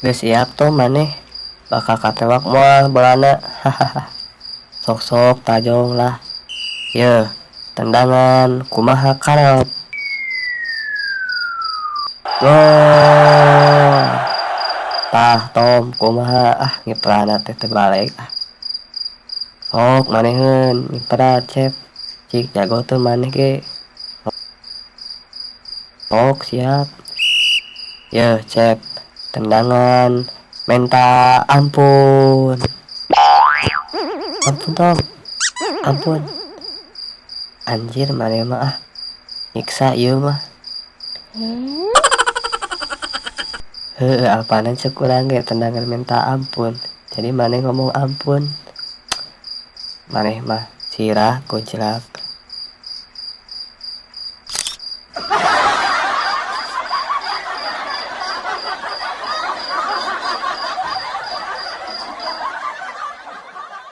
Geus siap Tom maneh? Bakal katewak moal bolana. Hahaha. Sok-sok tajong lah. Yeuh, tendangan kumaha karep. Gol. Tah Tom, kumaha ah ngiprana teh teu balik ah. Sok maneheun ngipra, Cep. Cik jago teu maneh ge. Sok siap. Yeuh, Cep, tendangan minta ampun. Ampun, Tom. Ampun. Anjir, maneh mah ah. Nyiksa ieu mah. Heueuh, apanan cek urang ge tendangan minta ampun. Jadi maneh ngomong ampun. Maneh mah sirah kunclak.